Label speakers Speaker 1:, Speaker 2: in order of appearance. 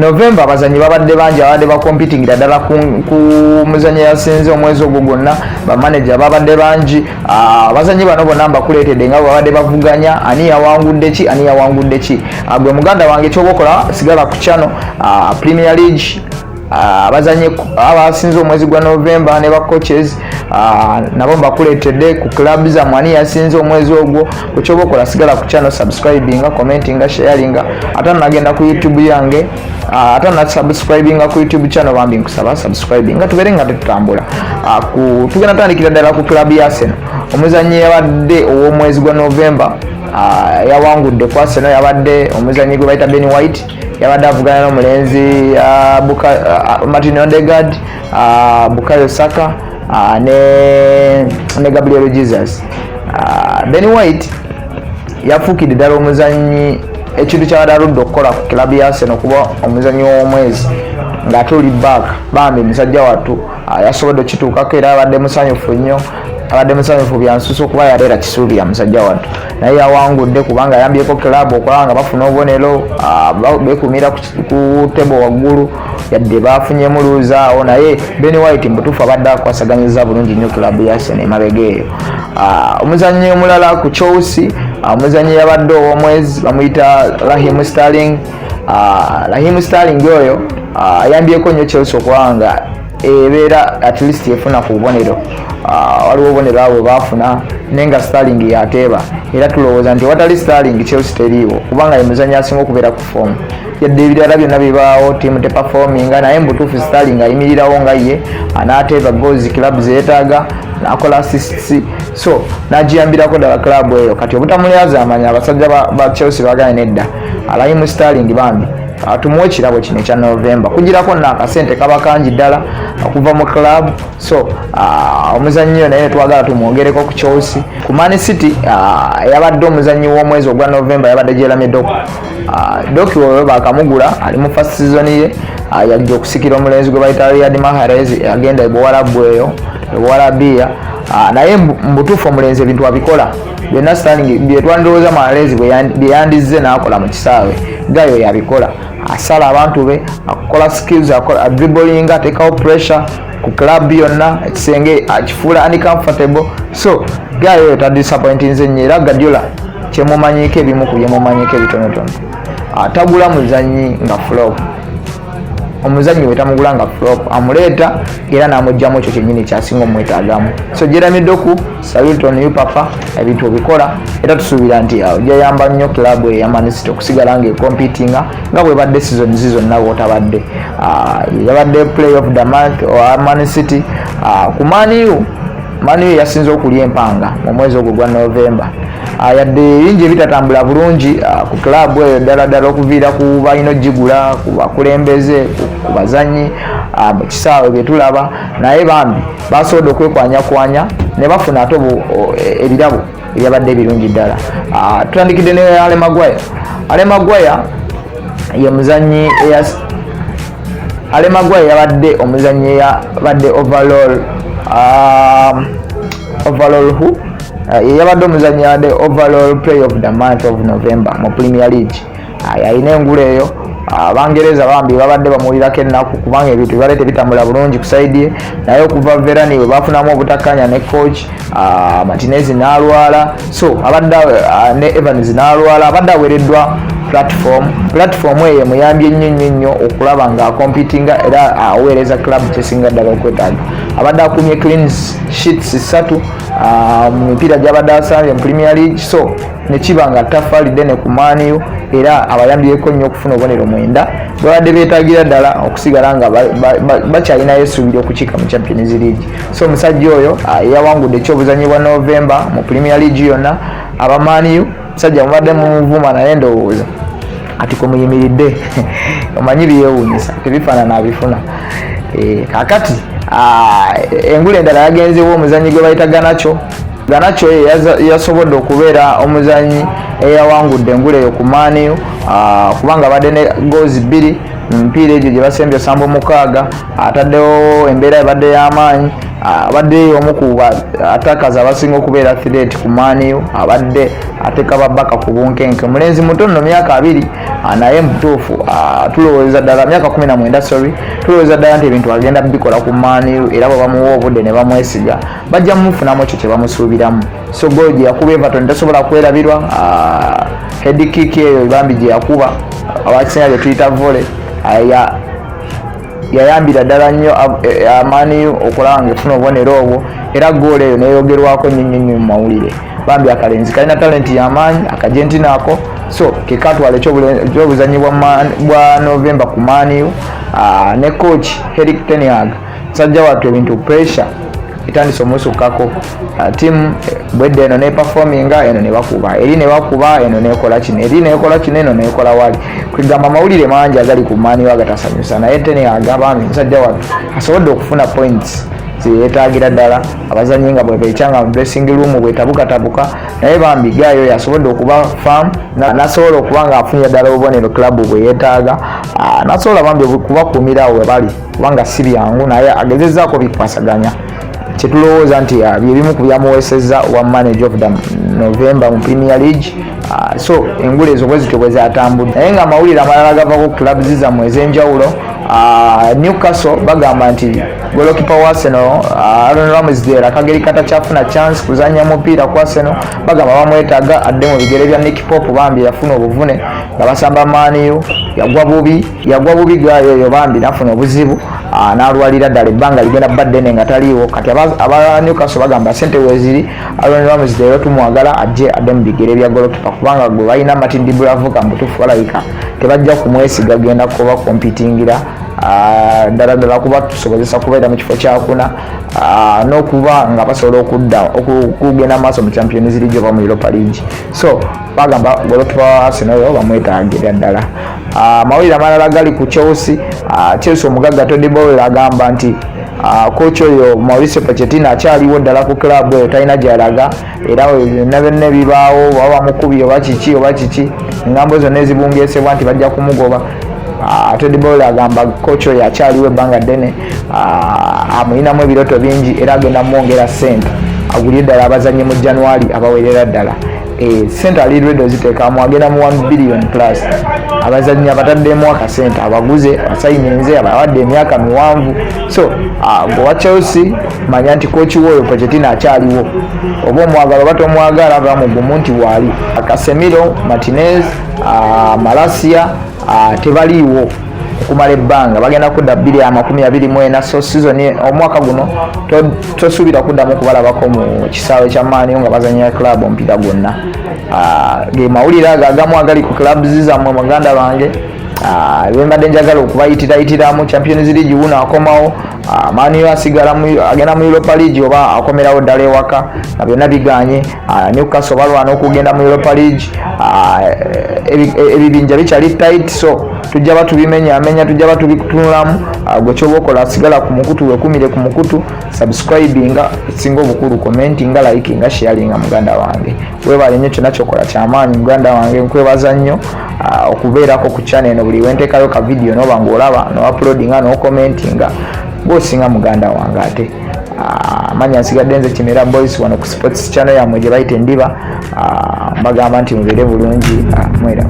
Speaker 1: November abazanyi babadde bangi abadde bacompetingira ddala ku muzanyi yasinze omwezi ogwo gwonna. Bamanager babadde bangi. Abazanyi bano bonna mbakuleetedde nga babadde bavuganya, ani yawangudde ki, ani yawangudde ki. Gwe muganda wange, kyoba okola, sigala ku channel. Premier League, abazanyi abasinze omwezi gwa November ne ba coaches nabo mbakuleetedde. Ku club zammwe, ani yasinze omwezi ogwo? Kyoba okola, sigala ku channel, subscribinga, commentinga, sharinga. Ate nagenda ku YouTube yange, ate na subscribinga ku YouTube channel, bambi nkusaba subscribinga, tubeere nga tetutambula. Tugenda tandikira ddala ku club ya Arsenal. Omuzanyi yabadde ow'omwezi gwa November, yawangudde ku Arsenal, yabadde omuzanyi gwe bayita Ben White. Yabadde avugana n'omulenzi Martin Odegaard, Bukayo Saka ne Gabriel Jesus. Ben White yafuukidde ddala omuzanyi ekintu kyabadde aludde okukola ku kilabu ya Arsenal, kuba omuzanyi w'omwezi ng'ate oli back. Bambi musajja wattu yasobodde okituukako era abadde musanyufu nnyo, abadde musanyufu byansusa okuba yaleera kisuubira musajja wattu. Naye yawangudde kubanga ayambyeko club okulaba nga bafuna obubonero, bekumira ku table waggulu, yadde bafunyemu lose awo. Naye Ben White mubutuufu abadde akwasaganyiza bulungi nnyo club ya Arsenal emabega eyo. Omuzannyi omulala ku Chelsea, omuzannyi yabadde ow'omwezi bamuyita Raheem Sterling. Raheem Sterling oyo ayambyeko nnyo Chelsea okulaba nga ebeera at least efuna ku bubonero. Waliwo obubonero abo bafuna, naye nga Sterling yateeba, era tulowooza nti watali Sterling Chelsea teriiwo, kubanga ye muzannyi asinga okubeera ku form. Yadde ebirala byonna bibaawo, tiimu teperforminga, naye mubutuufu Sterling ayimirirawo nga ye anaateeba goals club zeetaaga, nakola assists, so nagiyambirako ddala club eyo. Kati obutamulyazaamanya, abasajja ba Chelsea baganye nedda, Raheem Sterling bambi tumuwe ekirabo kino ekya November, kugirako nno akasente kaba kangi ddala okuva mu club. So omuzannyi oyo naye netwagala tumwongereko ku Chelsea. Ku Man City, yabadde omuzannyi w'omwezi ogwa November yabadde Jeremy Doku. Doku oyo bakamugula, ali mu first season ye, yajja okusikira omulenzi gwe bayita Riyad Mahrez agenda ebuwalabu eyo ebuwalabiya. Naye mubutuufu omulenzi ebintu abikola byonna Sterling byetwandowooza Mahrez bye yandizze n'akola mu kisaawe, gayo yabikola. Asala abantu be, akola skills, akola dribbling, ateekawo pressure ku club yonna, ekisenge akifuula uncomfortable. So gayo oyo tadisappointinze nnyo. Era Guardiola kyemumanyiiko, ebimu ku byemumanyiiko ebitonotono, atagula muzannyi nga flop. Omuzannyi we tamugula nga flop, amuleeta era n'amugjamu ekyo kyennyini kyasinga omwetaagamu. So Jeremy Doku, salute on you papa, ebintu obikola, era tusuubira nti ojja yamba nnyo club eya Man City okusigala nga ecompetinga nga bwebadde seasons zonna bwotabadde. Yabadde player of the month owa Man City. Ku Man U, Man U yasinze okulya empanga mu mwezi ogwo gwa November. Yadde bingi ebitatambula bulungi ku club eyo ddala ddala, okuviira ku balina ogigula, ku bakulembeze, ku bazanyi, mu kisaawe byetulaba, naye bambi basobodde okwekwanyakwanya ne bafuna ate ebirabo ebyabadde ebirungi ddala. Tutandikidde ne Harry Maguire. Harry Maguire ye muzanyi Harry Maguire yabadde omuzanyi eyabadde overall who yabadde omuzanyi yabadde overall player of the month of November mu Premier League. Yalina engula eyo. Abangereza bambi babadde bamuwulirako ennaku kubanga ebintu bibadde tebitambula bulungi ku side ye, naye okuva Varane we bafunamu obutakkaanya ne coach, Martinez n'alwala, so abadde ne Evans n'alwala, abadde aweereddwa platform eyo emuyambye nnyo nnyo nnyo okulaba nga acompetinga era aweereza club kyesinga ddala okwetaaga. Abadde akumye clean sheets ssatu mu mipiira gy'abadde asambye mu Premier League, so nekiba nga tafaalidde ne ku Man U, era abayambyeko nnyo okufuna obubonero 9 babadde beetagira ddala okusigala nga bakyalinayo essuubi ly'okukiika mu Champions League. So omusajja oyo yawangudde ekyobuzanyi bwa November mu Premier League yonna. Aba Man U, musajja mubadde mumuvuma, naye ndowooza ati kumuyimiridde omanyi byewuunyisa tebifaanana abifuna. Kakati engula endala yagenzewo omuzanyi gwe bayita Garnacho. Garnacho ye yasobodde okubeera omuzanyi eyawangudde engula eyo ku Man U, kubanga abadde ne goals 2 mu mipiira egyo gye basembye osambo 6. Ataddewo embeera ebadde y'amaanyi, abadde omu ku attackers abasinga okubeera threat ku Man U, abadde ateeka babaka ku bunkenke. Mulenzi muto nno, myaka 20. Naye mubutuufu tulowooza ddala myaka 19, sorry, tulowooza ddala nti ebintu agenda bikola ku Man U, era bwe bamuwa obudde ne bamwesiga bajja mumufunamu ekyo kye bamusuubiramu. So goal gye yakuba Everton tasobola kwerabirwa, head kick eyo bambi gye yakuba, abakisinga gye tuyita volley, yayambira ddala nnyo Man U okulaba nga efuna obubonero obwo, era goolo eyo neyogerwako nnyo nnyo nnyo mu mawulire. Bambi akalenzi kalina talenti y'amaanyi, akagentina ako. So kekatwala ekyobuzanyi bwa November ku Man U. Ne coach Erik ten Hag, musajja wattu, ebintu pressure etandise omusukkako. Tiimu bwedda eno neperforminga, eno nebakuba eri, nebakuba eno, nekola kino eri, nekola kino eno, nekola wali. Kwegamba amawulire mangi agali ku Man U agatasanyusa, naye Ten Hag bambi musajja wattu asobodde okufuna points zeyetaagira ddala. Abazanyi nga bwebekyanga mu dressing room bwetabukatabuka, naye bambi gayo yasobodde okuba firm, nasobola okuba nga afunye ddala obubonero club bwe yeetaaga, nasobola bambi kubakuumira awo we bali, kubanga si byangu, naye agezezzaako bikwasaganya. Kyetulowooza nti byebimu ku byamuweesezza wa manager of the November mu Premier League. So engule ezo bwe zityo bwe zatambudde, naye nga amawulire amalala gava ku clubs zammwe ez'enjawulo. Newcastle bagamba nti goalkeeper wa Arsenal, Aaron Ramsdale, akageri katakyafuna chance kuzanya mupiira ku Arsenal, bagamba bamwetaaga adde mu bigere bya Nick Pope. Bambi yafuna obuvune nga basamba Man U, yagwa bubi, yagwa bubi gayo eyo bambi nafuna obuzibu, n'alwalira ddala ebbanga ligenda bba ddene nga taliiwo. Kati aba Newcastle bagamba sente weziri, Aaron Ramsdale tumwagala ajje adde mu bigere bya goalkeeper, kubanga gwe balina Martin Dubravka mu butuufu balabika tebajja kumwesiga genda kuba competingira ddala ddala kuba tusobozesa kubeera mu kifo kyakuna n'okuba nga basobola okudda okugenda maaso mu Champions League oba mu Europa League. So bagamba goalkeeper wa Arsenal oyo bamwetaagira ddala. Amawulire amalala gali ku Chelsea. Chelsea omugagga Todd Boehly agamba nti coach oyo Mauricio Pochettino akyaliwo ddala ku club eyo, talina gy'alaga, era byonna byonna ebibaawo, oba bamukubye oba kiki oba kiki, engambo zonna ezibungeesebwa nti bajja kumugoba, Todd Boehly agamba coach oyo akyaliwo ebbanga ddene, amulinamu ebirooto bingi, era agenda mwongera ssente agulye ddala abazannyi mu January abawerera ddala. Sente ali ready oziteekamu, agenda mu 1 billion plus. Abazannyi abataddemu akasente, abaguze, abasayininze, abawadde emyaka miwanvu. So gwe wa Chelsea manya nti coach woyo Pochettino akyaliwo, oba omwagala oba tomwagala, bamugumu nti waali. Casemiro, Martinez, Malacia tebaliiwo okumala ebbanga, bagenda kudda 2024. So season omwaka guno tosuubira kuddamu kubalabako mu kisaawe kya Man U nga bazanyira club omupiira gwonna. Ge mawulire ago agamu agali ku clubs zammwe, muganda bange, bembadde njagala okubayitirayitiramu. Champions League wuno akomawo, Man U asigala agenda mu Europa League oba akomerawo ddala ewaka nga byonna biganye. Newcastle balwana okugenda mu Europa League. Ebibinja bikyali tight, so tujja batubimenyamenya, tujja batubitunulamu. Gwe kyoba okola, sigala ku mukutu, wekumire ku mukutu, subscribinga, ekisinga obukulu commentinga, likinga, sharinga. Muganda wange, webale nnyo, kyonna kyokola kyamaanyi. Muganda wange, nkwebaza nnyo okubeerako ku channel eno. Buli wenteekayo ka video noba ngaolaba, nouploadinga, nocommentinga, gwosinga muganda wange. Ate manya nsigadde nze Kimera Boys wano ku sports channel yammwe gye bayita Endiba. Mbagamba nti mubeere bulungi, mwera.